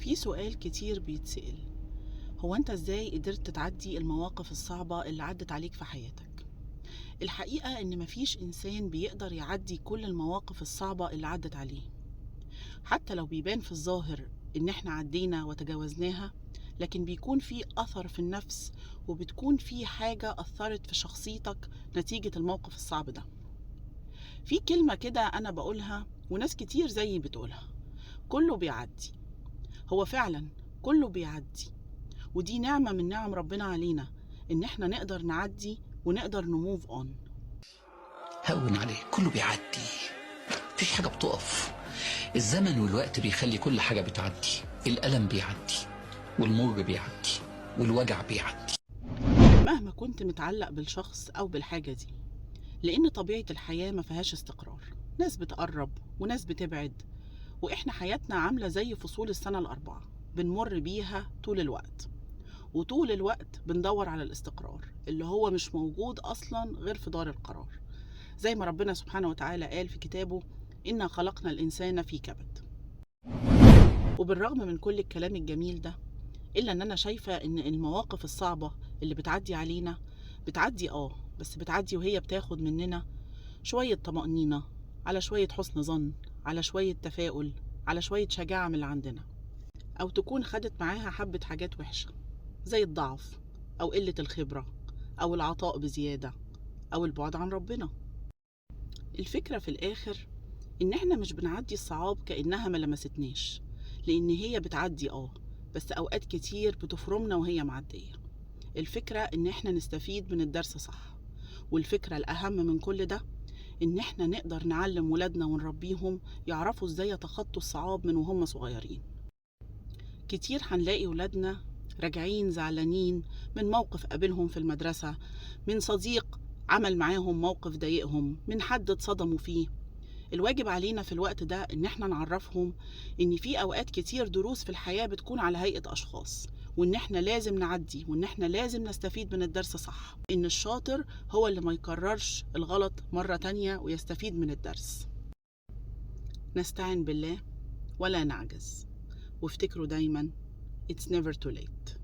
في سؤال كتير بيتسأل: هو أنت إزاي قدرت تعدي المواقف الصعبة اللي عدت عليك في حياتك؟ الحقيقة إن مفيش إنسان بيقدر يعدي كل المواقف الصعبة اللي عدت عليه، حتى لو بيبان في الظاهر إن إحنا عدينا وتجاوزناها، لكن بيكون في أثر في النفس، وبتكون في حاجة أثرت في شخصيتك نتيجة الموقف الصعب ده. في كلمة كده أنا بقولها وناس كتير زيي بتقولها: كله بيعدي. هو فعلا كله بيعدي، ودي نعمة من نعم ربنا علينا إن إحنا نقدر نعدي ونقدر ن move on. هون عليه، كله بيعدي، مفيش حاجة بتقف. الزمن والوقت بيخلي كل حاجة بتعدي. الألم بيعدي، والمر بيعدي، والوجع بيعدي. مهما كنت متعلق بالشخص أو بالحاجة دي، لأن طبيعة الحياة ما فيهاش استقرار، ناس بتقرب وناس بتبعد، وإحنا حياتنا عاملة زي فصول السنة الأربعة، بنمر بيها طول الوقت، وطول الوقت بندور على الاستقرار اللي هو مش موجود أصلا غير في دار القرار، زي ما ربنا سبحانه وتعالى قال في كتابه: إنا خلقنا الإنسان في كبد. وبالرغم من كل الكلام الجميل ده، إلا إن أنا شايفة إن المواقف الصعبة اللي بتعدي علينا بتعدي، بس بتعدي وهي بتاخد مننا شوية طمأنينة، على شوية حسن ظن، على شوية تفاؤل، على شوية شجاعة من اللي عندنا، أو تكون خدت معاها حبة حاجات وحشة زي الضعف أو قلة الخبرة أو العطاء بزيادة أو البعد عن ربنا. الفكرة في الآخر إن إحنا مش بنعدي الصعاب كأنها ما لمستناش، لأن هي بتعدي، بس أوقات كتير بتفرمنا وهي معدية. الفكرة إن إحنا نستفيد من الدرس صح، والفكرة الأهم من كل ده إن إحنا نقدر نعلم ولادنا ونربيهم يعرفوا إزاي يتخطوا الصعاب من وهم صغيرين. كتير هنلاقي ولادنا راجعين زعلانين من موقف قابلهم في المدرسة، من صديق عمل معاهم موقف ضايقهم، من حد اتصدموا فيه. الواجب علينا في الوقت ده إن إحنا نعرفهم إن في أوقات كتير دروس في الحياة بتكون على هيئة أشخاص، وإن إحنا لازم نعدي، وإن إحنا لازم نستفيد من الدرس صح، إن الشاطر هو اللي ما يكررش الغلط مرة تانية ويستفيد من الدرس. نستعين بالله ولا نعجز، وافتكروا دايما it's never too late.